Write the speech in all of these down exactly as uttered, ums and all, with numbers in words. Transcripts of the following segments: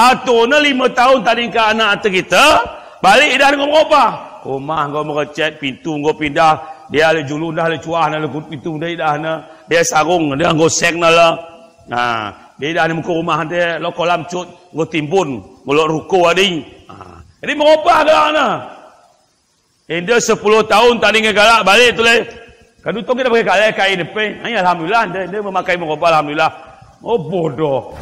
Aturne lime taun tanding ke anak ate kite, balik idah ne nggo merobah. Rumah nggo merecet, pintu nggo pindah, dia le julun dah, le cuah ne, le gut pintu dah idah ne, dia sarung dah nggo seng ne le. Nah, dia idah ne muka rumah dah, lok kolam cut, nggo timbun, nggo lok ruko adi. Nah, jadi merobah galak ne. Ende sepuluh taun tanding ke galak balik tu le. Kadu tong kite pakai galak kain depe. Ay, alhamdulillah, ende, ende memakai merobah, alhamdulillah. Oh, bodoh.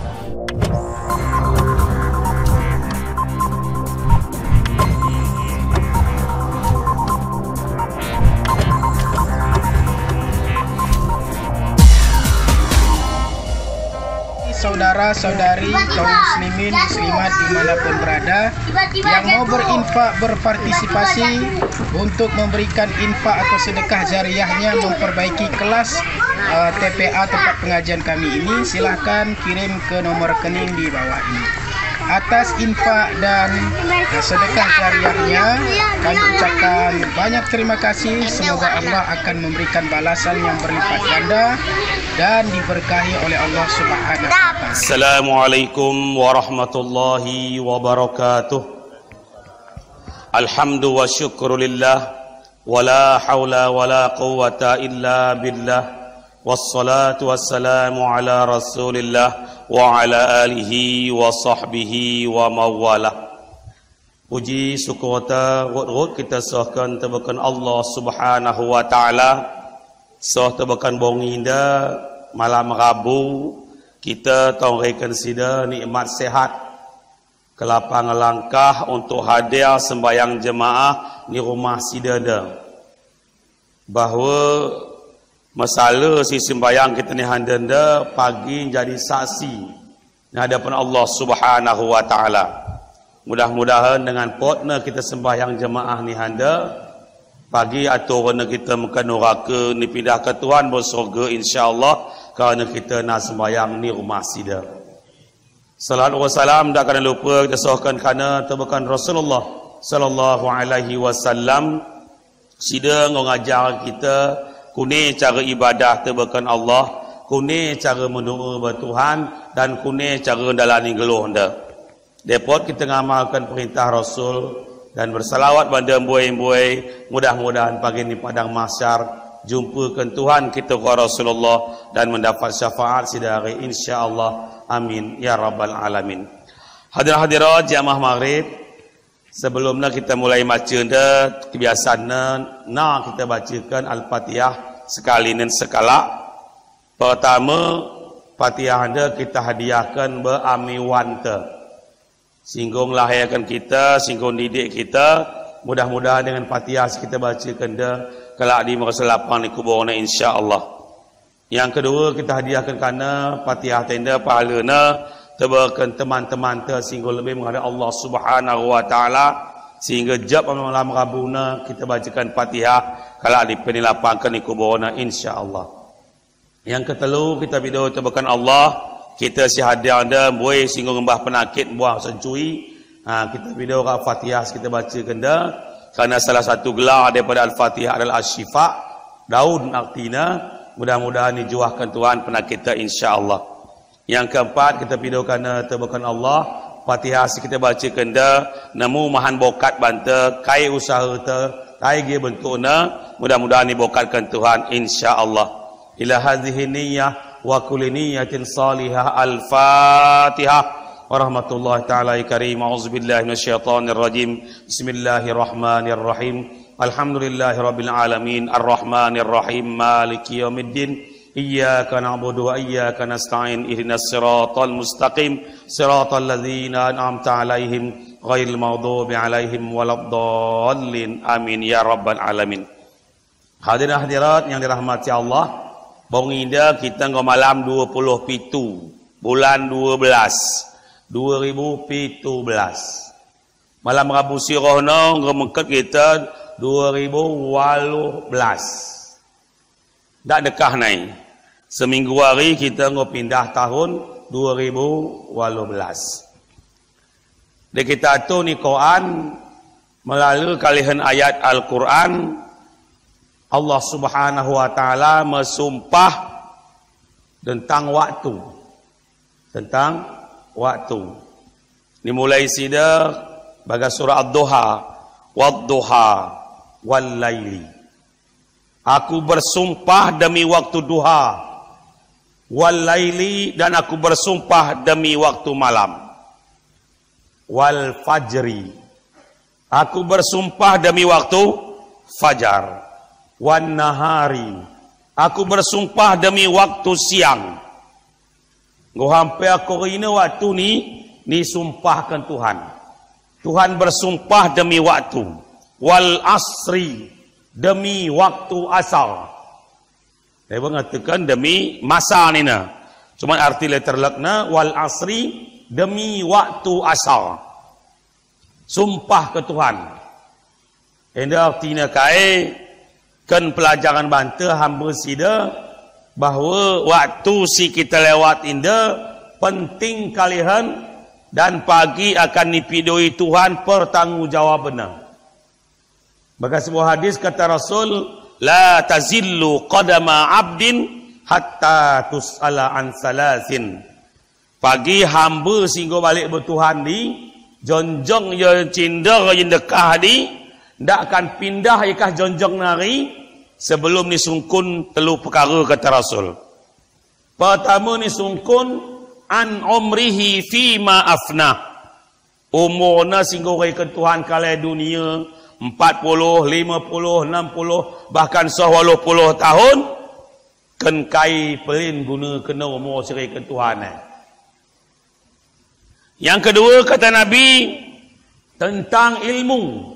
Saudara-saudari kaum muslimin muslimat dimanapun berada, yang mau berinfak, berpartisipasi untuk memberikan infak atau sedekah jariahnya memperbaiki kelas, eh, T P A, tempat pengajian kami ini, silahkan kirim ke nomor rekening di bawah ini. Atas infak dan, eh, sedekah jariahnya, kami ucapkan banyak terima kasih. Semoga Allah akan memberikan balasan yang berlipat ganda dan diberkahi oleh Allah Subhanahu wa Ta'ala. Assalamualaikum warahmatullahi wabarakatuh. Alhamdu wa syukru lillah, wa la haula wa la quwwata illa billah. Wassalatu wassalamu ala Rasulillah wa ala alihi wa sahbihi wa mawalah. Puji syukur ta rut-rut kita sahkan tebeken Allah Subhanahu wa Ta'ala. Sah tebeken bongi da malam Rabu kita tongriken sida nikmat sehat, kelapa ngelangkah untuk hadir sembahyang jemaah ni rumah sida da. Bahwa masala si sembahyang kita ni handa da pagi jadi saksi ni hadapan Allah Subhanahu wa Ta'ala. Mudah-mudahan dengan potna kita sembahyang jemaah ni handa, pagi aturna kita meka neraka ni pindah ke Tuhan ba surga, insya Allah, karena kita na sembahyang ni rumah sida. Salawat wa salam da kada lupa kita sahkan kana tebeken Rasulullah sallallahu alaihi wasallam. Sida nggo ngajar kita kune cara ibadah tebeken Allah, kune cara mendoa ba Tuhan, dan kune cara dalani geluh da. Depot kita ngamalkan perintah Rasul dan bersalawat banda mbuai-mbuai, mudah-mudahan pagi ni padang mahsyar jumpakan Tuhan kita ka Rasulullah dan mendapat syafaat sidari, insya Allah. Amin ya rabbal alamin. Hadirin hadirat jamaah maghrib, sebelumna kita mulai baca da, kebiasaanna na kita bacakan Al-Fatihah sekali nen sekala. Pertama, Fatihah da kita hadiahkan ba ami wan ta. Singgung lahirkan kita, singgung didik kita, mudah-mudahan dengan Fatihah kita bacakan da, kelak di merasa lapang di kuburna, insya Allah. Yang kedua, kita hadiahkan kana Fatihah ta enda pahalana, tebeken teman-teman ta singgung lebih menghadap Allah Subhanahu wa Ta'ala, sehingga jap malam Rabuna kita bacakan Fatihah, kelak di penilapangkan di kuburna, insya Allah. Yang ketelu, kita bido tebeken Allah, kita si hadir da mbuai singgung ngembah penakit, buah sencui, ha, kita bido ka Fatihah kita bacakan da, karena salah satu gelar daripada Al-Fatihah adalah Asy-Syifa, daun artina, mudah-mudahan dijuahkan Tuhan penakit ta, insya Allah. Yang keempat, kita bido kana tebeken Allah, Fatihah si kita bacakan da, nemu mahan bokat banta, kai usaha ta, kai ge bentukna, mudah-mudahan dibokatkan Tuhan, insya Allah. Ila hadhihi niyyah wa kulli niyyatin salihah. Al-Fatihah. Warahmatullahi ta'ala karim. A'udzubillahi minasyaitonirrajim. Bismillahirrahmanirrahim. Alhamdulillahi rabbil alamin. Arrahmanirrahim. Maliki yaumiddin. Iyyaka na'budu wa iyyaka nasta'in. Ihdinas siratal mustaqim. Siratal ladzina an'amta 'alaihim ghairil maghdubi 'alaihim waladdallin. Amin ya rabbal alamin. Hadirin hadirat yang dirahmati Allah, bang ida kita nggo malam dua puluh pitu, bulan dua belas, dua ribu pitu belas. Malam Rabu siroh no nggo mengket kita dua ribu waluh belas. Ndak dekah nai. Seminggu hari kita nggo pindah tahun dua ribu waluh belas. Di kita tu ni Quran, melalui kalihan ayat Al-Quran, Allah Subhanahu wa Ta'ala mesumpah tentang waktu. Tentang waktu. Dimulai sida baga surah Ad-Duha, "Wad-duha, wal-laili." Aku bersumpah demi waktu duha, wal-laili, dan aku bersumpah demi waktu malam. Wal-fajri. Aku bersumpah demi waktu fajar. Wan-nahari. Aku bersumpah demi waktu siang. Nggo hampir aku rina waktu ni, nisumpahkan Tuhan. Tuhan bersumpah demi waktu. Wal-asri. Demi waktu asar. Saya mengatakan demi masa nina. Cuman arti letter luck na, wal-asri, demi waktu asar. Sumpah ke Tuhan. Enda artina kae, kän pelajaran banta hamba sida, bahwa waktu si kita lewat enda penting kalihan, dan pagi akan nipidoi Tuhan pertanggung jawabna. Baga sebuah hadis kata Rasul, "La tazillu qadama abdin hatta tus'ala an salasin." Pagi hamba singgo balik ba Tuhan di, jonjong ya cinder ya dekah di, ndak akan pindah ya kah jonjong nari, sebelum nisungkun telu pekara kata Rasul. Pertama nisungkun, an umrihi fima afnah. Umurna singgo reken Tuhan kale dunia, empat puluh, lima puluh, enam puluh, bahkan sawalus puluh tahun, kän kai pelin guna kena umur si reken Tuhan, eh. Yang kedua, kata Nabi, tentang ilmu.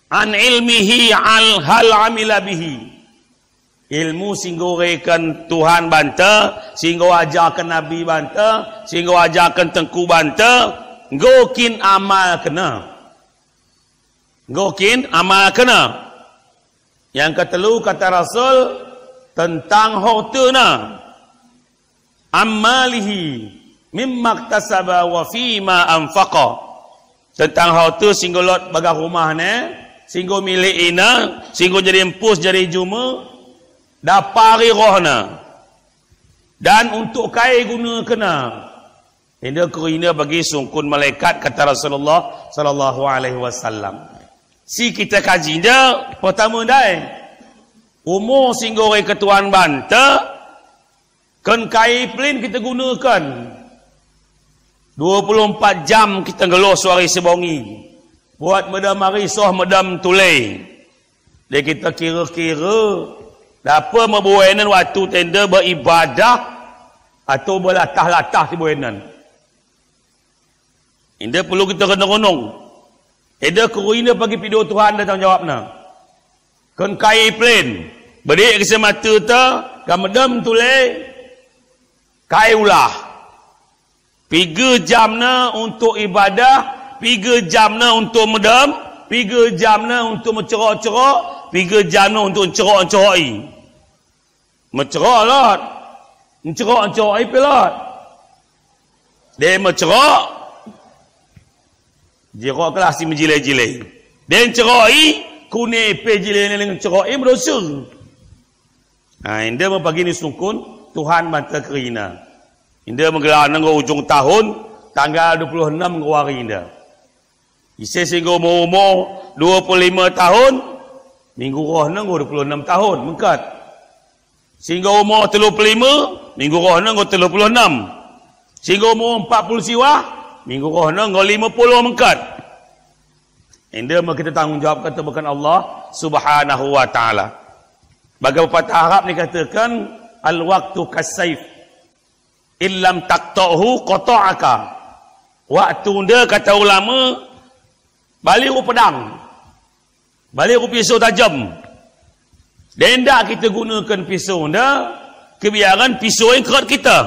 An ilmihi al hal amila bihi. Ilmu singgo reken Tuhan banta, singgo ajarkan Nabi banta, singgo ajarkan tengku banta, nggo kin amal kena. Nggo kin amal kena. Yang ketelu kata Rasul tentang hortana. Ammalihi mimmaktasaba wa fima anfaqa. Tentang horta singgo lot baga rumahna, singgo milik ina, singgo jadi empu, jadi juma, dapari rohna. Dan untuk kai guna kena. Enda kerina bagi sungkun malaikat kata Rasulullah sallallahu alaihi wasallam. Si kita kaji enda pertama ndai. Umur singgo reken Tuhan banta, kän kai pelin kita gunakan. Dua puluh empat jam kita ngeluh suari sebongi. Buat medam ari soh medam tulai. Deh kita kira-kira, dapa mabuenan waktu tenda beribadah atau belatah-latah si buenan. Enda perlu kita renung-renung. Enda kerina pagi pido Tuhan da tanggung jawabna. Kän kai pelin. Bedik kisa mata ta, gamedam tulai, kai ulah. Piga jamna untuk ibadah, piga jamna untuk medam, piga jamna untuk mencerok-cerok, piga jamna untuk mencerok-cerok i. Mencerok lot. Mencerok-cerok i pe lot. Deh mencerok. Cerok kelas si menjilai-jilai. Deh mencerok i, kune pe jilai ne mencerok i mendosa. Nah, enda mapagi nisungkun, Tuhan banta kerina. Enda menggelana nggo ujung tahun, tanggal dua puluh enam nggo ari enda. Ise singgo umur-umur dua puluh lima tahun, minggu rohna nggo dua puluh enam tahun, mengkat. Singgo umur telu puluh lima, minggu rohna nggo telu puluh enam. Singgo umur empat puluh siwah, minggu rohna nggo lima puluh mengkat. Enda mah kita tanggung jawab kata bukan Allah Subhanahu wa Ta'ala. Baga pepatah Arab ni katakan, "Al-waqtu kas-saif. Illam taqta'hu qata'aka." Waktu nda kata ulama, bali ku pedang. Bali ku pisau tajam. Deh nda kita gunakan pisau nda, kebiaran pisau i ngkeret kita.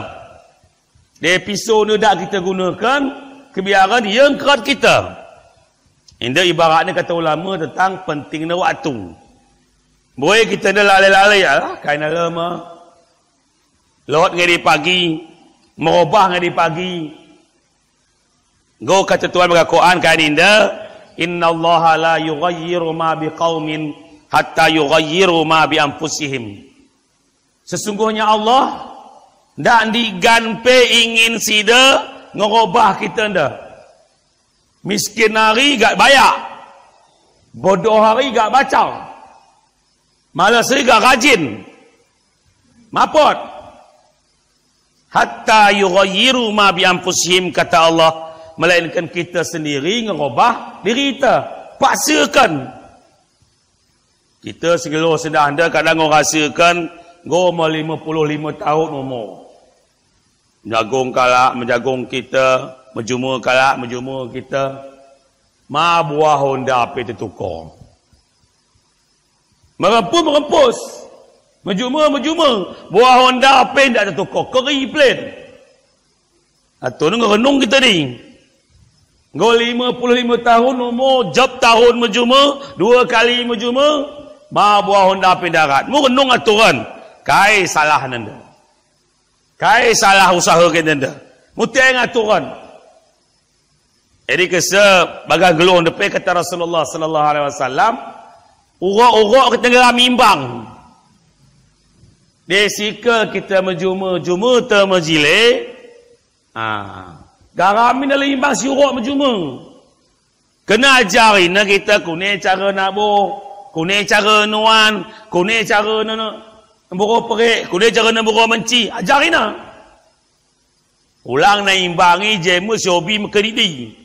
Deh pisau nda dak kita gunakan, kebiaran iya ngkeret kita. Enda ibaratna kata ulama tentang pentingna waktu. Boi kita nda lalai-lalai, alah, kain alam, ah. Lot ngadi pagi, merobah ngadi pagi. Nggo kata Tuhan baga Quran kain enda, "Innallaha la yughayyiru ma biqaumin hatta yughayyiru ma bi anfusihim." Sesungguhnya Allah ndak ndigan pe ingin sida ngerobah kita nda. Miskin ari gak bayak. Bodoh ari gak baca. Malas ari gak rajin. Mapot. Hatta yughayyiru ma bi anfusihim, kata Allah, melainkan kita sendiri ngerobah diri kita. Paksakan. Kita sengilo sedah nda kadang ngerasakan, nggo melima puluh lima tahun umur. Menjagung kalak, menjagung kita, mejuma kalak, mejuma kita. Ma buah honda ape tetuka. Merempus, merempus. Mejuma, mejuma. Buah honda ape ndak tetuka. Keri plin. Atau ngerenung kita ni. Nggo lima puluh lima tahun umur, jep tahun mejuma, dua kali mejuma, ma buah honda ape darat. Mu renung aturan. Kai salah nanda. Kai salah usaha kita nanda. Muteng aturan. Jadi kesa bagas geluh depe kata Rasulullah sallallahu alaihi wasallam, urok-urok kita garam imbang. Desika kita mejuma-juma ta mejile, ah, garam ina le imbang si urok mejuma. Kena ajari na kita kune cara nabur, kune cara nuan, kune cara na, na, boro perik, kune cara na boro menci. Ajari na. Ulang na imbangi jema si hobi mekedidi.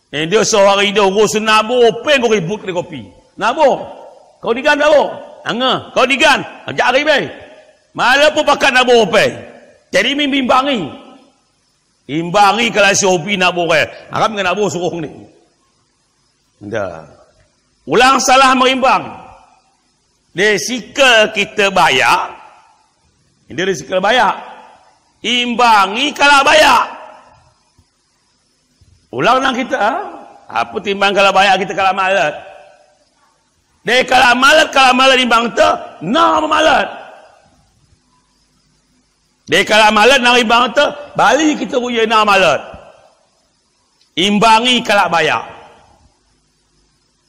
Ende sehari da urus nabur, peng ko ribut kede kopi. Nabur. Kau digan nabur. Anga, kau digan. Ajari be. Mala pu pakat nabur pe. Jadi mimbi imbangi. Imbangi kala si hobi nabur e. Aram nge nabur surung ni. Nda. Ulang salah merimbang. Desika kita bayak. Ende desika bayak. Imbangi kala bayak. Ulang nang kita, ha? Apa timbang kala bayak kita kala malet. Dai kala malet, kala malet imbang ta, na malet. Dai kala malet na imbang ta, bali kita kuya na malet. Imbangi kala bayak.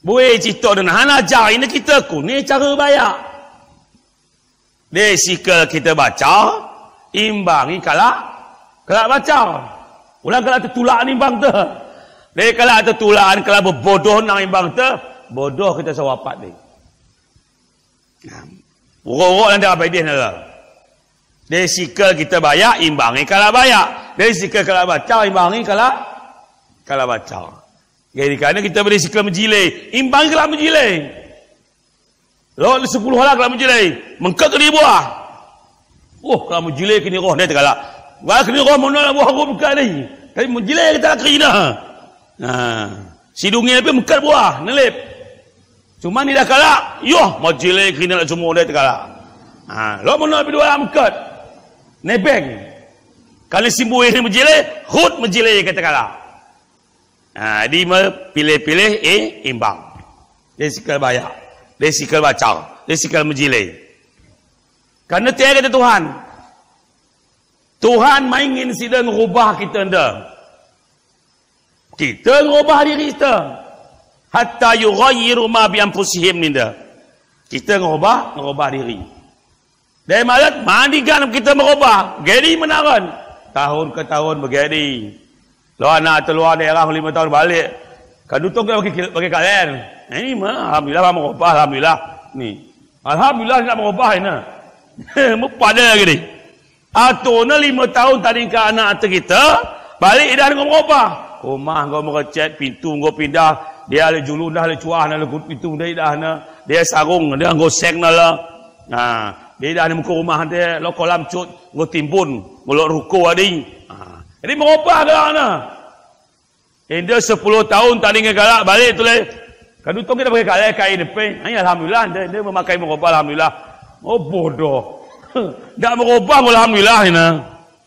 Bue cito dena, hana ajari na kita kune cara bayak. Desika kita baca, imbangi kala, kala baca. Ulang kala tetulak imbang ta. Dai kala tetulak, kala bebodoh nang imbang ta, bodoh kita sawapat de. Urok-urok nanda abai de nala. Desika kita bayak, imbangi kala bayak. Desika kala baca, imbangi kala, kala baca. Jadi karena kita beri sikla mejile, imbangi kala mejile. Lo sepuluh hala kala mejile, mengkat keni buah. Oh, kala mejile keni roh ne tekala. Wah keni roh mana buah roh bukan ni. Tapi mejile kita kena. Nah, sidungin tapi mengkat buah, nelip. Cuma ni dah kala, yoh, mejile keni la semua ne tekala. Nah, lo mana bidua mengkat. Nebeng. Kali simbu ini mejile, hut mejile kita kala. Ha, di mepilih-pilih, eh, imbang. Dai sikal bayak, dai sikal baca, dai sikal mejile. Karena tiada kata Tuhan. Tuhan maingin sida ngerubah kita nda. Kita ngerubah diri kita. Hatta yughayyiru ma bi anfusihim ninda. Kita ngerubah, ngerubah diri. Dai malet, mandigan kita merubah, gedi menaran. Tahun ke tahun begedi. Lo anak ta luar daerah lima tahun balik. Kan dutung kita bagi, bagi kalen. Ini mah, alhamdulillah, merubah, alhamdulillah. Ni. Alhamdulillah, tidak merubah ini. Mupada gini. Atau na lima tahun tadi ke anak ta kita, balik idah dengan merubah. Rumah nggo merecet, pintu nggo pindah, dia le julun dah, le cuah na, le gut pintu dah idah na, dia sarung, dia nggo seng na la. Nah, dia idah ni muka rumah dia, lo kolam cut, nggo timbun, nggo lo ruko adi. Nah, jadi merubah galak na. Inda sepuluh tahun tadi ngegalak balik tu le. Kan dutung kita pakai kalai kain pe. Ay, alhamdulillah, dia, dia memakai merubah, alhamdulillah. Oh, bodoh. Ndak merubah, alhamdulillah, ina.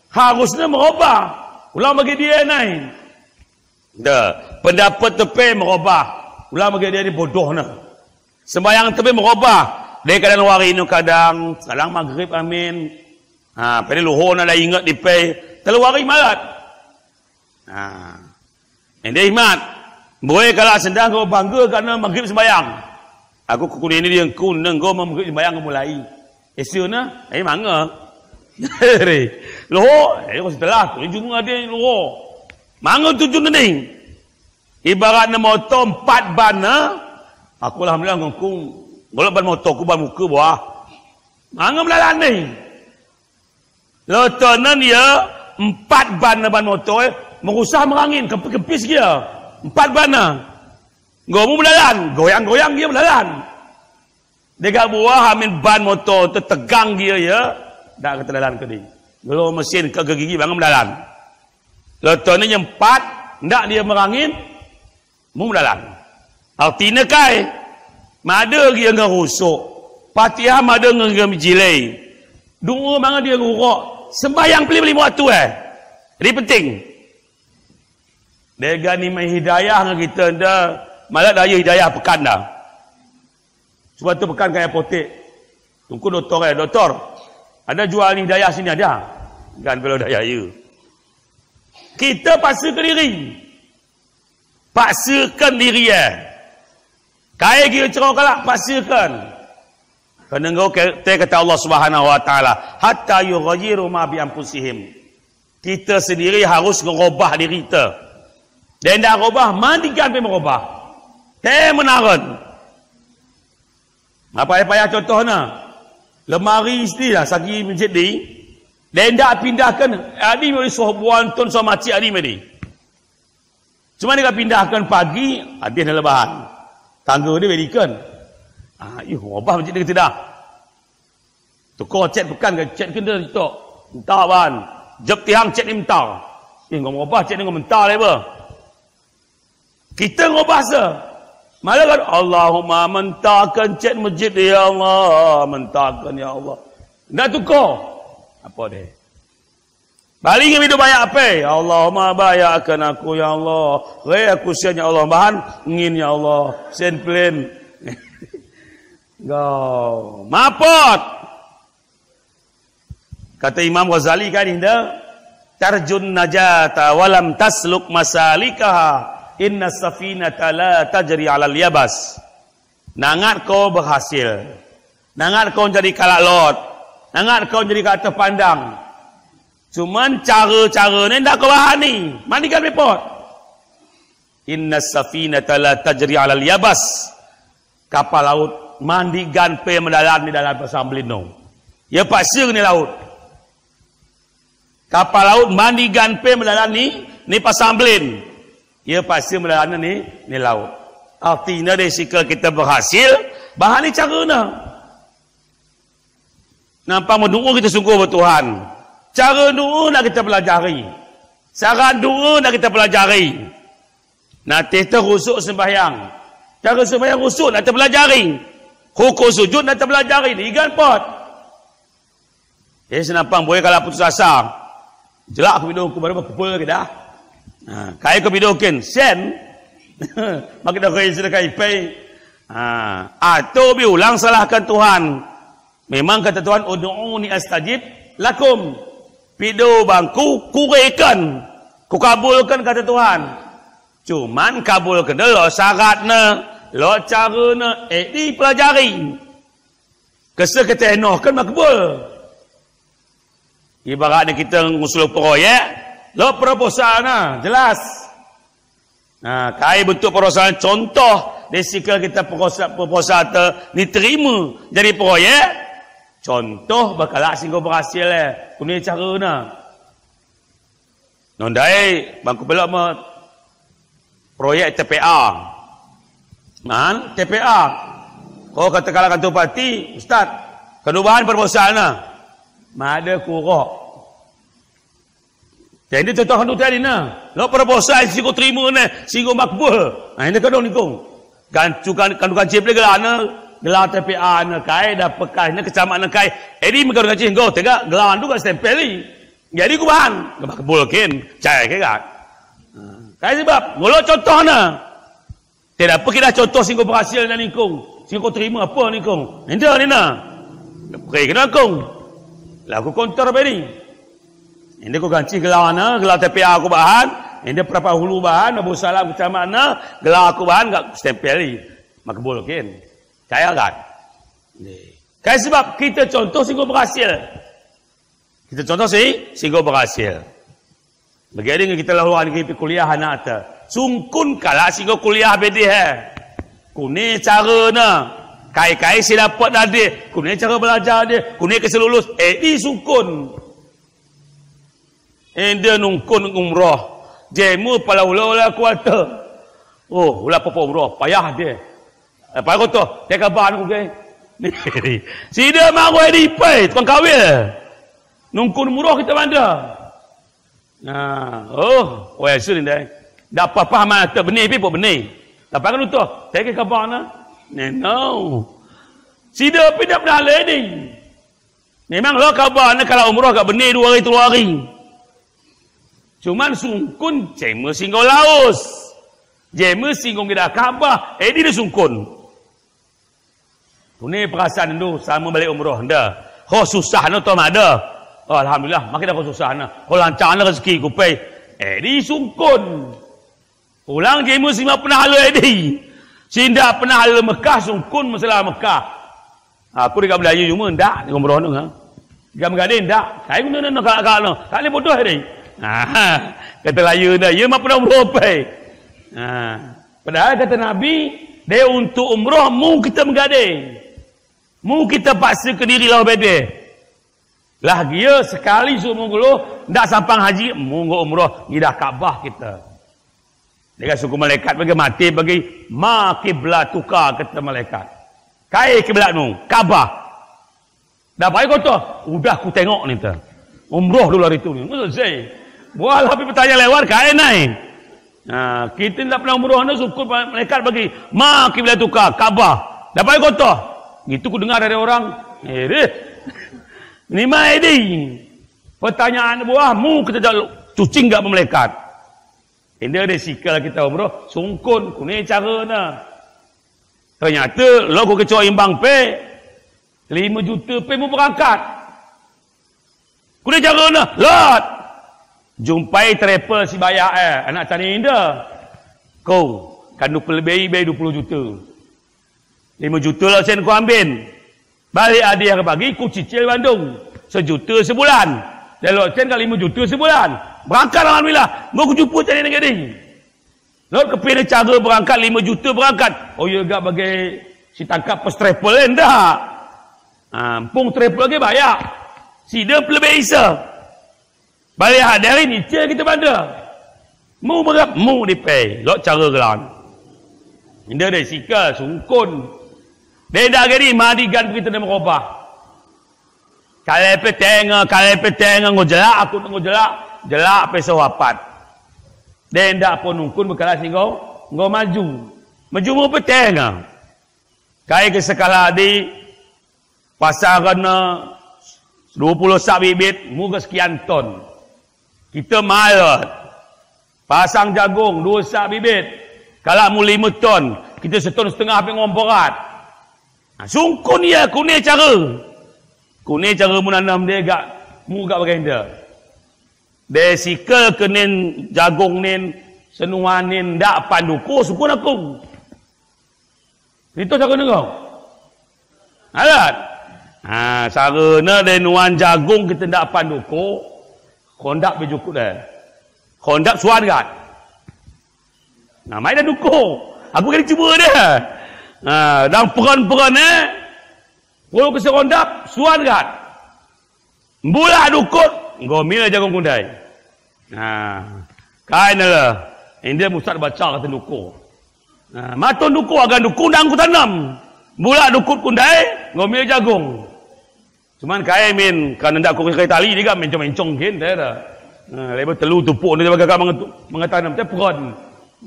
Harusnya merubah. Ulang bagi dia, nai. Dah, pendapat tepe merubah. Ulang bagi dia ni bodoh na. Sembayang tepe merubah. Dai kadang wari nu kadang, kadang magrib amin. Ha, pede luhur na da inget dipe. Telu wari malat. Ha. Ende imat. Boe kala sendang ko bangga karena magrib sembayang. Aku kukuni ini dia ku nenggo magrib sembayang mulai. Esuna, eh, manga. Re. Loho, eh, ko setelah tu, juma ade loho. Manga tujun ne. Ibaratnè moto empat ban ne. Aku alhamdulillah ngkung. Golok ban moto ku ban muka bawah. Manga melalan ne. Lotonen ya empat ban ne ban moto, eh, merusah merangin, kempi-kempis gia. Empat ban ne. Gomu melalan, goyang-goyang gia melalan. Dega buah amin ban moto tetegang gia ya, dak ketelalan kedi. Gelo mesin ke gigi bang melalan. Lotonen ya empat, ndak dia merangin, mu melalan. Artinè kay, mada gia ngerusuk, Fatihah mada nge-, ngemijilai. Dua manga dia ngurok, sembahyang peli-peli waktu, eh. Jadi penting. Dega ni mai hidayah ngan kita nda, malah daya hidayah pekan da. Coba tu pekan kaya apotek. Tungku doktor, eh, doktor. Ada jual ni hidayah sini ada? Kan kalau daya ya. Kita paksakan diri. Paksakan diri, eh. Kay gii cero kalak paksakan. Kenengo ke, te kata Allah Subhanahu wa Ta'ala, "Hatta yughayyiru ma bi anfusihim." Kita sendiri harus ngerobah diri ta. Denda robah, mandigan pe merobah. Te menaren. Apa payah contohna? Lemari sini lah, sagi masjid di. Denda pindahkan, adi meri soh buan ton soh macik adi meri. Cuma deka pindahkan pagi, adih ne lebahan. Tangga dia berikan. Ah, ih, obah masjid deka tidak. Tuko cet pekan ke cet kenda tok. Entah ban. Jep tihang cet ni mentah. Ih, ngom obah cet ni ngom mentah leba. Kita ngobah se. Malah kan, Allahumma mentahkan cet masjid, ya Allah, mentahkan, ya Allah. Nda tuko. Apa deh? Bali ngan bidu bayak ape? Allahumma bayakkan aku, ya Allah. Re aku sen, ya Allah. Bahan ngin, ya Allah. Sen plen. Go. Mapot. Kata Imam Ghazali kan inda, "Tarjun najata walam tasluk masalikaha, inna safinata la tajri alal yabas." Nangat ko berhasil. Nangat ko jadi kalak lot. Nangat ko jadi kalak terpandang. Cuman cara-cara ne ndak ko bahani. Mandigan pe pot. Inna safinata la tajri alal yabas. Kapal laut mandigan pe melalan ni dalan pasamblin no. Ya pasir ni laut. Kapal laut mandigan pe melalan ni, ni pasamblin. Ya pasti melalan ni, ni laut. Artina dari sika kita berhasil, bahani carana. Nampang mendoa kita sungguh ber Tuhan. Cara doa nak kita pelajari. Syarat doa nak kita pelajari. Natih ta rusuk sembahyang. Cara sembahyang rusuk nak ta pelajari. Rukuk sujud nak ta pelajari. Igan pot. Jadi senampang boy kala putus asa. Jelak ku bidu ku baru berkumpul kita. Ha, kay ku bidu ken sen. Makin dah kay sudah kay pay. Ha, atau biulang salahkan Tuhan. Memang kata Tuhan, "Ud'uni astajib lakum." Pido bangku, ku reken. Ku kabulkan kata Tuhan. Cuman kabulkan lo syaratna, lo carana, eh, dipelajari. Kese ketenohkan makbul. Ibaratnya kita ngusul proyek, lo proposalna, jelas. Nah, kay bentuk perusahaan contoh, dari sika kita perusahaan, perusahaan te, diterima jadi proyek, contoh bakala singgo berhasil, eh, kunei carana. Nondai, bangku pelok me proyek T P A. Man, T P A. Ko kata kala kantor bupati, Ustaz, kanu bahan perusahaanna. Mada kurok. Jadi contoh anu tadi na. Lo proposal singgo terima ne, singgo makbul. Nah, ini kadang nikung. Kan cukan, kan cukan cip lagi lah na. Gelar T P A na kay, dah pekas na, kecamatan na kay. Jadi mega ngaji singgo, tega gelar tu kan stempel ni. Jadi ku bahan, makbul ken, cai ke kan. Nah, kay sebab, mulo contoh na. Tidak apa kita contoh singgo berhasil na nikung. Singgo terima apa nikung. Nenda ni na. Pergi kena kung. Laku kontor beri. Nenda ku ganti gelar na, gelar T P A ku bahan. Nenda berapa hulu bahan, Abu Salam kecamatan na, gelar ku bahan, gak stempel ni. Makbul ken. Cai kan. Ni. Kay sebab kita contoh singgo berhasil. Kita contoh si, singgo berhasil. Bagi ada ngeni kita lawan ngeni kuliah anak ta. Sungkun kala singgo kuliah bede he. Kuni cara na. Kai-kai si dapet ade. Kuni cara belajar de. Kuni kese lulus. Eh, di sungkun. Ende nungkun umroh. Jemu pala ula-ula kuata. Oh, ula papa umroh. Payah de. Eh, payah koto. Te kaban ku ke. Sida mangu di pai. Tukang kawil. Nungkun umroh kita manda. Nah, oh, oh, ya, sini dai. Ndak apa-apa, mana tak benih, pi pok benih. Tapi kan utuh, teke kabar na. Nenau. Sida pi ndak pernah ledi. Memang lo kabar na kalau umroh agak benih dua hari, tiga hari. Cuman sungkun, jema singgo laus. Jema singgo ngidah Ka'bah, eh, di sungkun. Tuni perasaan ndu sama balik umroh nda. Ho susah na to mada. Oh, alhamdulillah, makin aku susah na. Ho lancar na rezeki ku pai. Eh, di sungkun. Ulang jemu sima pernah hala eh di. Sinda pernah hala Mekah sungkun masalah Mekah. Aku di Melayu cuma ndak di umroh na. Gam gade ndak. Saya guna na kalak-kalak na. Tak boleh bodoh eh di. Ah, kata layu nda, ya ma pernah umroh pai. Ah. Padahal kata Nabi, de untuk umroh mu kita megade. Mu kita paksa ke diri lah bede. Lah gia sekali seumur ngulu, ndak sampang haji, mu nggo umroh, ngidah Ka'bah kita. Dia suku malaikat bagi mati bagi, ma kiblatuka kata malaikat. Kai kiblat mu, Ka'bah. Dah pai koto, udah ku tengok ni ta. Umroh dulu hari tu ni. Maksud saya, buah lah pi pertanyaan lewat, kain nai. Nah, kita ndak pernah umroh ni, syukur pa-, malaikat bagi. Ma kiblatuka, Ka'bah. Dah pai koto. Gitu ku dengar dari orang. Eh, deh. Ni ma ini. Pertanyaan buah mu kita dah cucing gak malaikat. Inda de sikal kita umroh, sungkun, kuni cara na. Ternyata, lo ku kecoa imbang pe, lima juta pe mu berangkat. Kuni cara na, lot. Jumpai travel si bayak eh, anak tani inda. Ko, kandu pelebei bei dua puluh juta. Lima juta lo sen ku ambin. Balik adi hari pagi, ku cicil Bandung. Sejuta sebulan. Delok sen ka lima juta sebulan. Berangkat alhamdulillah. Mau ku jumpa cari negeri. Lo kepina cara berangkat lima juta berangkat. Oh, ya gak bagi si tangkap pas travel eh, ndak. Ha, empung travel lagi bayak. Sida pelebei isa. Balik hadari ni, cil kita banda. Mu berap, mu dipay. Lok cara gelan. Inda de sika, sungkun. De da geri, madigan kita de merobah. Kale pe tenga, kale pe tenga, ngo jelak, aku ngo jelak. Jelak pe sawapat. De nda pon nungkun bekala si ngo, ngo maju. Maju mu pe tenga. Kai ke sekala di, pasaran na dua puluh sak bibit, mu ga sekian ton. Kita malet. Pasang jagung, dua sak bibit. Kala mu lima ton, kita seton setengah pe ngomporat. Nah, sungkun ya, kune cara. Kune cara mu nanam de gak, mu gak bagai nda. De sika kenen jagung nen, senuan nen, ndak panduko, sungkun aku. Itu cara nengok. Alat. Ha, sarana de nuan jagung kita ndak panduko. Kondak bejukut de. Kondak suan gat. Nah, mai da duko. Aku kena cuba de. Ha, dang peran-peran, eh. Kalau kese kondak, suan gat. Mbulak dukut, ngomil jagung kundai. Nah, kain ala. Inda musat baca kata duku. Nah, matun duku, agan duku nang ku tanam. Mbulak dukut kundai, ngomil jagung. Cuman kain min, kan nda ku kai tali, dia mencong-mencong kin, dia dah. Nah, lebar telu tupuk ni, dia bagak mengetu-, mengetanam, dia peran.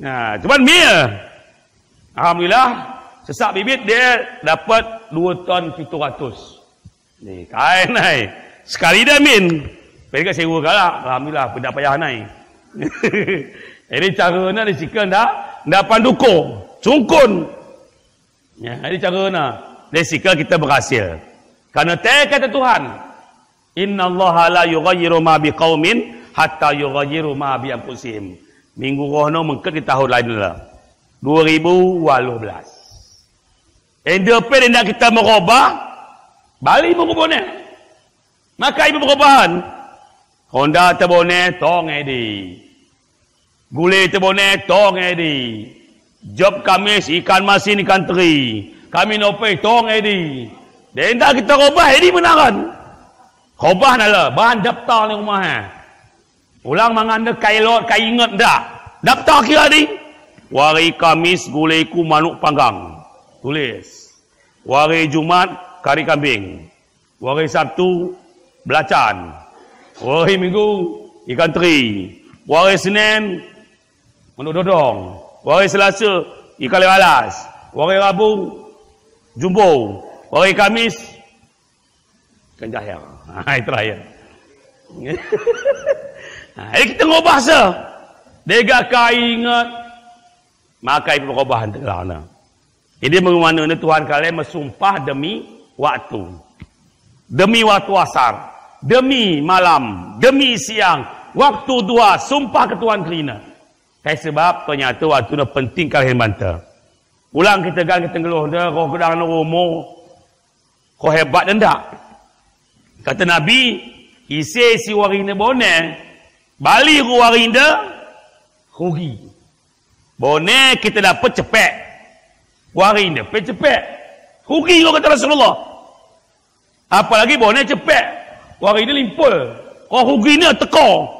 Nah, cuman mil. Alhamdulillah, sesak bibit dia dapat dua ton pitu ratus. Ni, kain nai. Sekali da min. Pega sewa kala. Alhamdulillah, peda payah nai. Jadi, cara na di sika nda, nda panduko. Sungkun. Ya, jadi cara na. Di sika kita berhasil. Karena te kata Tuhan, "Innallaha la yughayyiru ma biqaumin hatta yughayyiru ma bi anfusihim." Minggu roh no mengket di tahun lain lah. Dua ribu waluh belas. Inda pe inda kita merobah, bali merobah ne. Maka ibu perubahan. Honda tebonè tong edi. Gulé tebonè tong edi. Job Kamis ikan masin ikan teri. Kami nopey tong edi. Denda kita kobah edi menangan. Kobah nala, bahan daptar ni rumah, eh. Ulang mangan de kailot, kainget da. Daptar kira di. Wari Kamis gulé ku manuk panggang. Tulis. Wari Jumat kari kambing. Wari Sabtu belacan. Wari Minggu ikan teri. Wari Senin manuk dodong. Wari Selasa ikan lelalas. Wari Rabu jumbo. Wari Kamis ikan jahir. Ha, itu terakhir. Ha, jadi kita ngobah se. Dega kainget. Maka ibu ngobah ente kelana. Ini bagaimana Tuhan kalian mesumpah demi waktu. Demi waktu asar. Demi malam. Demi siang. Waktu duha. Sumpah ke Tuhan kerina. Kay sebab ternyata waktu na penting kalian banta. Ulang kita gan kita ngeluh da, ko kedang na romo. Ko hebat nda. Kata Nabi, ise si warinda bonè, bali ko warinda rugi. Bonè kita dapet cepek. Warinda pe cepek. Rugi ko kata Rasulullah. Apalagi bonè cepek. Warinda limpul. Ko rugina teko.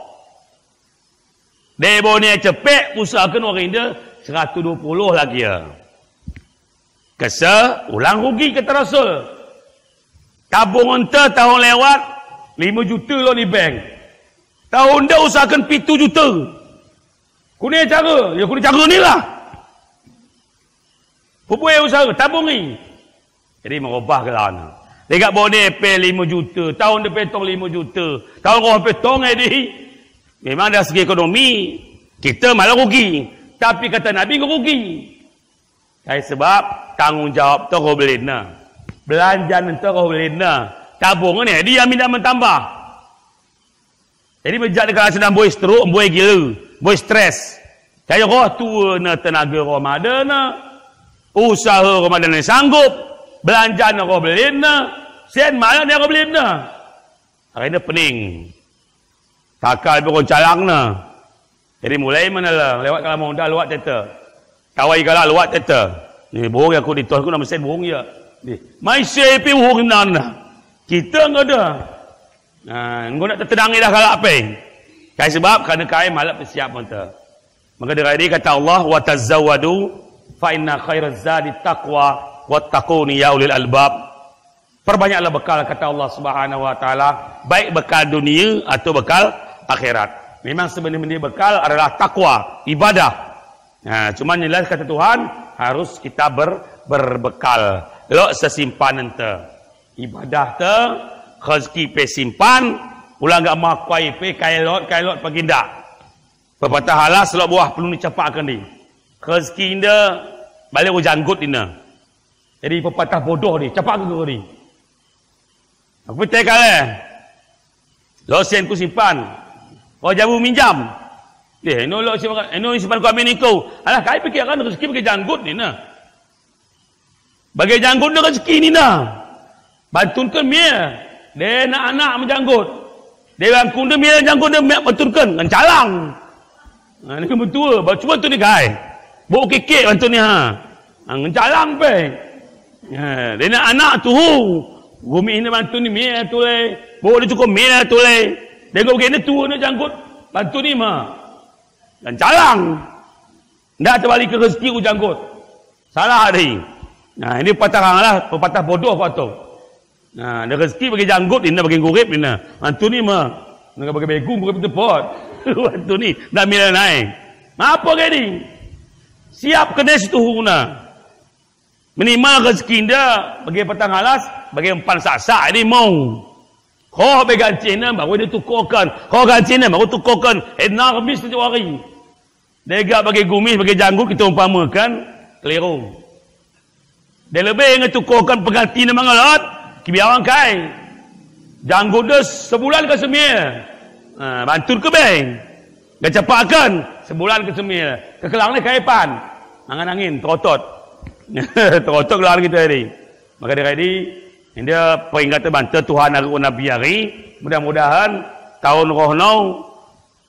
De bonè cepek, usahakan warinda seratus dua puluh lagi ya. Kesa, ulang rugi kata Rasul. Tabung ente tahun lewat, lima juta lo ni bank. Tahun de usahakan pitu juta. Kunei cara, ya kunei cara ni lah. Pupué usaha, tabungi. Jadi, mengobah ke lawan. Dega bonè pe lima juta, tahun depe tong lima juta, tahun ko pe tong, jadi. Memang dari segi ekonomi, kita malah rugi. Tapi kata Nabi, nggak rugi. Kay sebab tanggung jawab te ko belina. Belanjan te ko belina. Tabungan, jadi, yang minta mentambah. Jadi, mejak deka sedang boi stroke, boi gila, boi stres. Kaya roh tua na, tenaga roh mada na, usaha roh mada na sanggup, belanja na roh belin na, sen mala na roh belin na. Hari ini pening. Takal bi roh calang na. Jadi, mulai mana lah, lewat kalam honda, lewat teta. Tawai kala luat teta. Ni burung ya ku di tuan ku nama sen burung ya. Ni, mai sepi burung nana. Kita ngada. Nah, ngada tetenang idah kalak pe. Kay sebab, karena kay malap siap mata. Maka dari kata Allah, "Wa tazawwadu fa inna khairaz zadi taqwa wattaquni ya ulil albab." Perbanyaklah bekal, kata Allah Subhanahu wa Ta'ala, baik bekal dunia atau bekal akhirat. Memang sebenarnya bekal adalah takwa, ibadah. Nah, cuman jelas kata Tuhan, harus kita ber-, berbekal. Lo sesimpan ente. Ibadah te, rezeki pe simpan, ulang gak makwai pe, kailot, kailot paginda. Pepatah alas, lo buah pelun ni capak kendi. Rezeki inda, balik ujanggut inda. Jadi, pepatah bodoh ni, capak ke guru ni. Aku pitai kale. Lo sen ku simpan. Ko jabu minjam. Deh, eno lo simpan, eno simpan ku amin iko. Alah, kay pikir kan rezeki bagi janggut ni, nah. Bagi janggut ni rezeki ni, nah. Bantunkan mie. Deh, anak-anak menjanggut. Deh, bangkun deh, mie janggut deh, mie bantunkan. Ngan calang. Nah, ini kan betul. Ba-, cuba tu ni, kay. Bau kikik bantun ni, ha. Ngan calang pe. Ya, dena anak tuhu. Gumi ini bantun ni mie tulai. Bau dia cukup mie tulai. Dega gini tuhu ni janggut. Bantun ni ma. Ngan calang. Ndak terbalik ke rezeki ku janggut. Salah ari. Nah, ini patah orang lah, patah bodoh patah. Nah, ada rezeki bagi janggut, ini bagi gurip, ini. Bantun ni ma. Ngan bagi begung, gurip tepot. Bantun ni, ndak mila naik. Ngapa gini? Siap kena situhu na. Minimal rezeki inda, bagi petang alas, bagi empan sasak, ini mau. Ko be ganci na, baru dia tukokan. Ko ganci na, baru tukokan. Enak habis tu hari. Dega bagi gumi, bagi janggut, kita umpamakan, keliru. Dia lebih ngetukokan pengganti na mangalat, kibiawang kay. Janggut dia sebulan ke semil. Ha, bantun ke beng. Gacapakan, sebulan ke semil. Kekelang ni kaipan. Mangan angin, terotot. Terotot kelang kita ini. Maka dari ini, inda peringatan banta Tuhan ari ku Nabi ari, mudah-mudahan Taun roh no,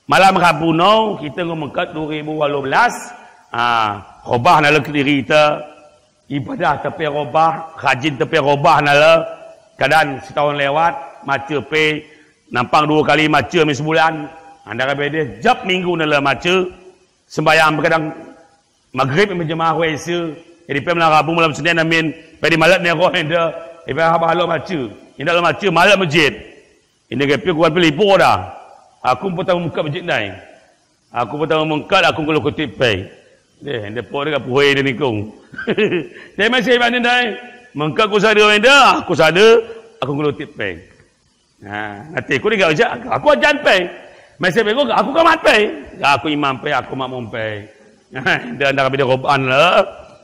malam Rabu no, kite ngo mengked dua ribu walu belas, ah, robah na le kediri te, ibadah te pe robah, rajin te pe robah na le, keadaan setaun lewat, mace pe, nampang dua kali mace mi sebulan, andar bede, jap minggu na le mace, sembayang pe keadaan Magrib mi berjemaah wé ise, jadi pe malam Rabu malam Senin amin, pe di malam ne roh ende, ibarat haba lo mace, inda lo mace malam masjid. Ende kepi kuan peli po da. Aku pertama mengked masjid ndai. Aku pertama mengked, aku ngelu kutip pe. Deh, ende po de ka puhoi de nikung. Te masih iban ndai. Mengked ku sada ende, aku sada, aku ngelu kutip pe. Ha, nanti ku di gak ujak, aku ajan pe. Masih pe ku, aku kamat pe. Aku imam pe, aku makmum pe. Dan anda kami di roban le.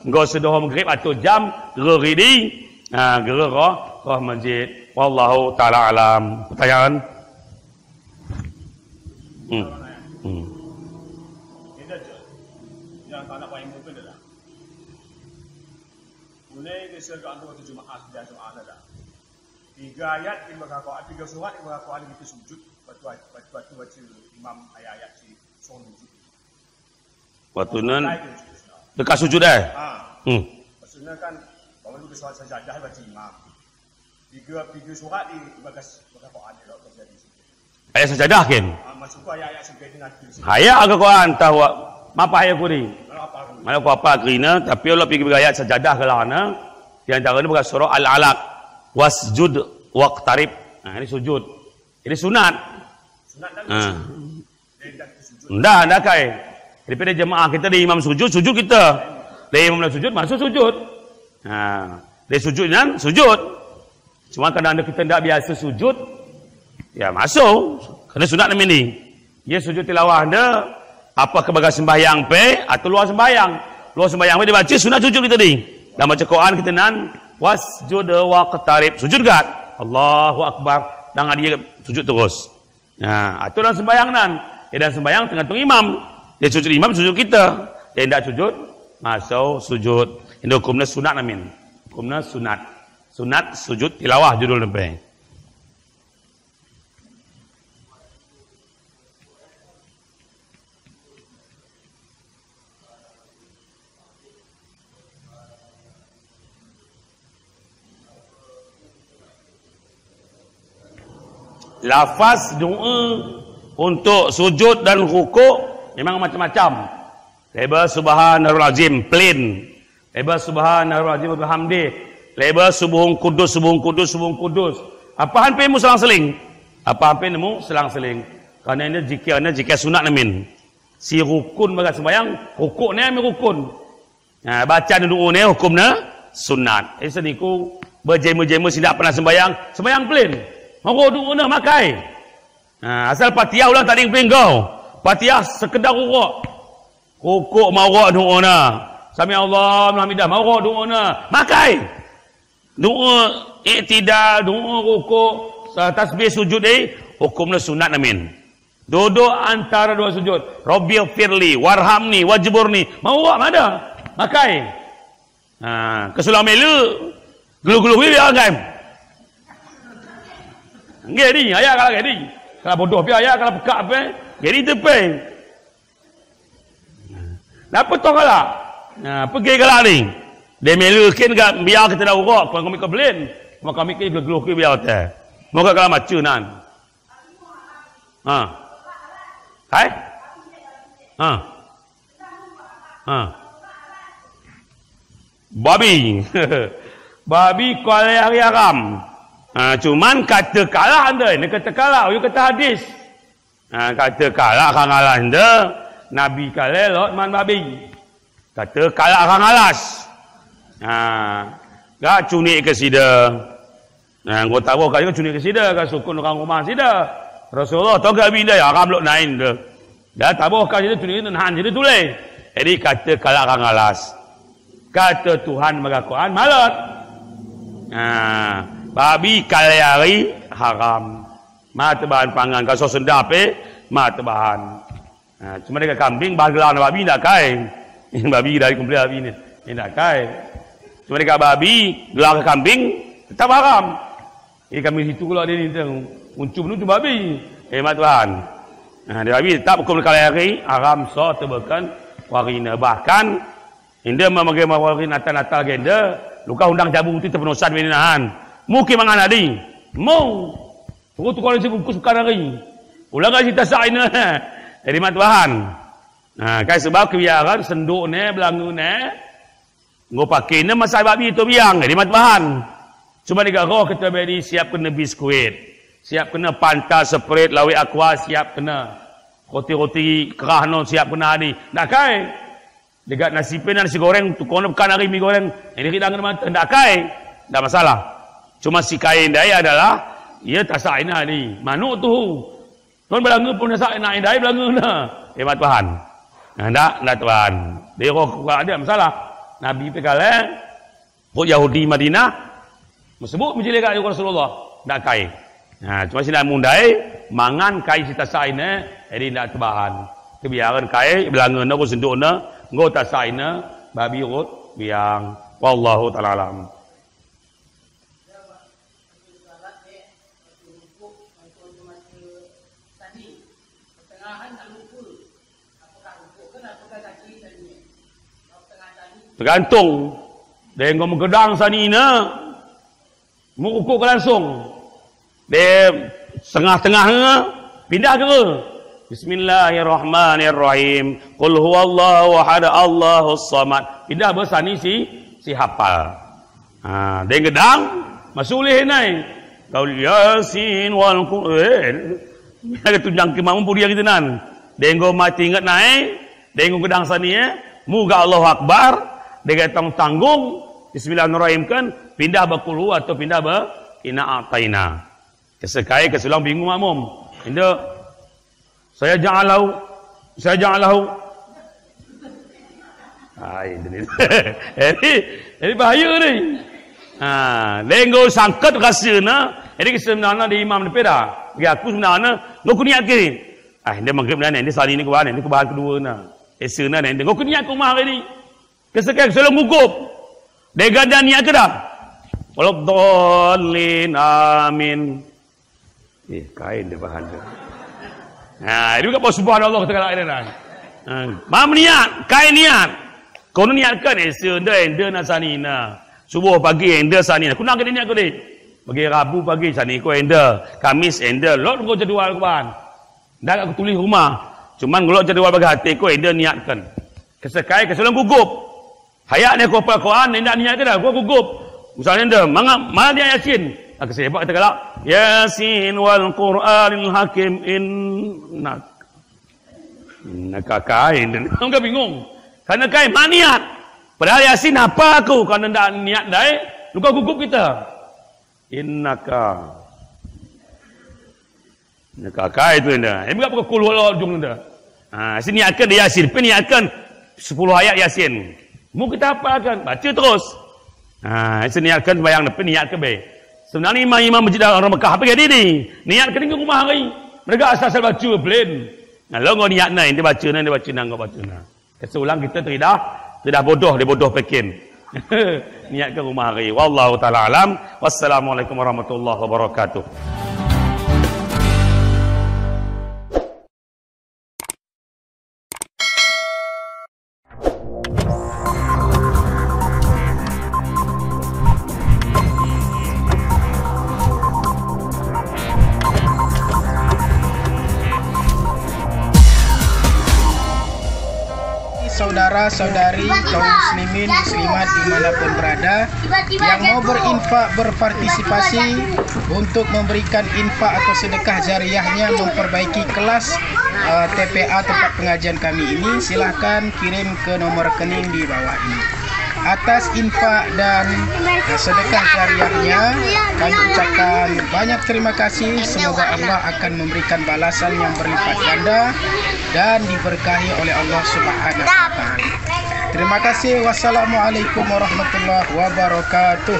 Nggo sedoho magrib atu jam, geri di. Ha, geri roh, roh masjid. Wallahu ta'ala alam. Pertanyaan? Hmm. Hmm. Ini aja. Yang tak nak payung pun dah. Mulai ke serga antu waktu Jumaat, dia Jumaat dah. Tiga ayat, tiga rakaat, tiga surat, tiga rakaat, kita sujud. Waktu, waktu, waktu, waktu imam ayat-ayat si sujud. Waktu nan, dekat sujud, eh? Ha. Hmm. Maksudnya kan, bangun ke surat sajadah baca imam. Tiga, tiga surat di bagas, bagas Quran di laut terjadi sujud. Ayat sajadah ken? Ha, masuk ke ayat-ayat sampai dengan tu. Ayat aga Quran tahu, mapa ayat kuri? Malah apa? Malah ku apa kerina, tapi Allah pergi ayat sajadah ke lana. Di antara ni bagas surah Al-Alaq. Wasjud waqtarib. Nah, ini sujud. Ini sunat. Sunat dan sujud. Nda, nda kai. Daripada jemaah kita, daya imam sujud, sujud kita. Daya imam nda sujud, masuk sujud. Ha, daya sujud nan, sujud. Cuma kadang-kadang kita nda biasa sujud, ya masuk. Karena sunat namin ini. Ya sujud tilawah nda, apa ke bagas sembahyang pe, atau luar sembahyang. Luar sembahyang pe dibaca, sunat sujud kita di. Dan baca Quran kita nan, wasjud waqtarib. Sujud gad. Allahu Akbar. Dan dia sujud terus. Nah, aturan sembahyang nan. Ya, dan sembahyang tergantung imam. Dia sujud imam, sujud kita. Dia nda sujud, masuk sujud. Ini hukumnya sunat namin. Hukumnya sunat. Sunat sujud tilawah judul nempe. Lafaz doa untuk sujud dan rukuk memang macam-macam. Leba subhanallahil azim, plain. Leba subhanallahil azim wa bihamdih. Leba subuhun kudus, subuhun kudus, subuhun kudus. Apahan pe nemu selang-seling. Apahan pe nemu selang-seling. Karena ini zikir, ini zikir sunat namin. Si rukun bagas sembahyang, rukuk ne amin rukun. Nah, baca doa ne hukumne sunat. Jadi seniku bejema-jema si nda pernah sembahyang, sembahyang plain. Maurok doane makai. Nah, asal Fatihah ulang tadi pinggo. Fatihah sekedar urok. Rukuk maurok doane. Sami Allahu liman hamidah maurok doane. Makai. Doa i'tidal, doa rukuk, sa-, tasbih sujud, eh, hukumne sunat namin. Duduk antara dua sujud. Rabbighfirli, warhamni, wajburni. Maurok mada. Makai. Ha, ke sulang mele, gelu-gelu biar kan. Nggih di, aya kala nggih di. Kala bodoh pe aya, kala pekak pe. Nggih di tepe. Napa toh kala? Nah, pegi kala ni. Daya mele kin gak biar kita nda urok, kami ke belin. Maka kami ke gelu-gelu ke biar te. Moga kala maca nan. Ha. Hai? Ha. Ha. Babi. Babi kale ari haram. Ha, cuman kata kala anda, ini kata kala, uyu kata hadis. Ha, kata kala kangalas anda, Nabi kale lot man babi. Kata kala kangalas. Ha, gak cunik ke sida. Nah, anggota bos kaya cunik ke sida, ka sukun orang rumah sida. Rasulullah, tau gak binda ya, haram lok nain de. Dah taboh ka sida cunik nahan sida tulih. Jadi kata kala kangalas. Kata Tuhan magakoan malat. Nah, babi kale ari haram. Mata bahan pangan, ka so sendap, eh, mata bahan. Ha, cuma deka kambing, bahan gelang babi nda kai. Babi dari kumpul babi ni. Nda kai. Cuma deka babi, gelang kambing, tetap haram. Ini kami situ kalo ada ni, uncu-uncu babi. Hemat Tuhan. Nah, jadi tetap hukum kala hari, haram, so, tebeken, warina. Bahkan, inda mamage mawari Natal-Natal genda, luka undang jabu ti tepenosan meninahan. Mukim mangan adi. Mau. Tuku-tuku orang sibuk kus bukan hari. Ulang kasi tasak ina. Jadi hemat Tuhan. Nah, kai sebab kebiaran senduk ne, belanga ne. Nggo pake ne masa babi to biang, jadi hemat Tuhan. Cuma di garo kita beri siap kena biskuit, siap kena Fanta, Sprite, lawik Aqua, siap kena. Roti-roti kerah no siap kena adi. Ndak kai. Degat nasi pe, nasi goreng, tukang ne bukan hari mi goreng. Ini kita kena mata. Ndak kai. Ndak masalah. Cuma si kai ndai adalah, ia tasak ina adi. Manuk tuhu. Tuan belanga pun tasak ina, indai belanga na. Hemat Tuhan. Nah, ndak, ndak Tuhan. Di roh kuat ada masalah. Nabi pe kala, kok Yahudi Madinah, mesebut menjelekan Rasulullah. Ndak kai. Nah, cuma sina mundai, mangan kai si tasak ina, jadi ndak tebahan. Kebiaran kai, belanga na, ko senduk na, nggo tasak ina, babi rot, biang. Wallahu ta'ala alam. Tergantung. Deng nggo megedang sani na, mu rukuk ke langsung. Deng setengah-tengah na, pindah ke. Bismillahirrahmanirrahim. Qul huwallahu ahad, Allahus samad. Pindah be sani si, si hapal. Ha, deng gedang, masuk ulih nai. Kau Yasin wal Qur-, eh, ada tunjang ke mamu puri yang itu nan. Deng nggo mati ingat nai, deng nggo gedang sani, eh, muga Allahu Akbar, deng tang tanggung, Bismillahirrahmanirrahim kan, pindah be qul hu atau pindah be inna a'taina. Kesekai, kesulang bingung makmum. Inda, saya ja'alahu, saya ja'alahu. Ay, ini. Ini, ini bahaya ni. Ha, deng nggo sangket rasa na, ini sebenarnya di imam depe da. Bagi aku sebenarnya, nggo ku niat ke. Ah, ini magrib na, ini sani ini kubahan, ini kubahan kedua na. Esa na, ini nggo ku niat ke umah hari ni. Kesekai, kesulang gugup. Dega dan niat ke da. Waladdallin, amin. Eh, kain de bahan tu. Ha, ini bukan subhanallah kita galak ini, nah. Ha, mam niat, kain niat. Kono niatkan, eh, esa enda, enda na sani na. Subuh pagi, enda sani na. Kunang kena niat ko de. Bagi Rabu pagi, sani ko enda. Kamis, enda. Lot ko jadwal ko bahan. Ndak aku tulis rumah. Cuman ngolok jadwal bagi hati ko, enda niatkan. Kesekai, kesulang gugup. Hayak ne ko hapal Quran, ne ndak niat ke da, ko gugup. Misalnya enda, manga, mana dia Yasin? Ah, kesebak kita galak. Yasin wal Qur'anil Hakim innak. Innaka kain. Orang bingung. Karena kain, mana niat? Padahal Yasin apa aku? Karena ndak niat dai, luka gugup kita. Innaka. Innaka kai tu enda. Ini bukan pukul kul huwallah ujung enda. Ha, sini niatkan dia Yasin. Peniatkan sepuluh ayat Yasin. Mu kita hapalkan. Baca terus. Ha, sini niatkan sembahyang, peniatkan be. Sebenarnya imam-imam masjid dalam Mekah apa jadi ni? Niatkan ke rumah hari. Mereka asal-asal baca, plain. Nah, lo nggo niat na, ini baca na, ini baca na, nggo baca na. Kesulang kita teridah, teridah bodoh, dia bodoh pekin. Niat ke rumah hari. Wallahu ta'ala alam. Wassalamualaikum warahmatullahi wabarakatuh. Saudara-saudari kaum muslimin muslimat dimanapun berada, yang mau berinfak, berpartisipasi untuk memberikan infak atau sedekah jariahnya memperbaiki kelas, eh, T P A, tempat pengajian kami ini, silahkan kirim ke nomor rekening di bawah ini. Atas infak dan, eh, sedekah jariahnya, kami ucapkan banyak terima kasih. Semoga Allah akan memberikan balasan yang berlipat ganda dan diberkahi oleh Allah Subhanahu wa Ta'ala. Terima kasih. Wassalamualaikum warahmatullahi wabarakatuh.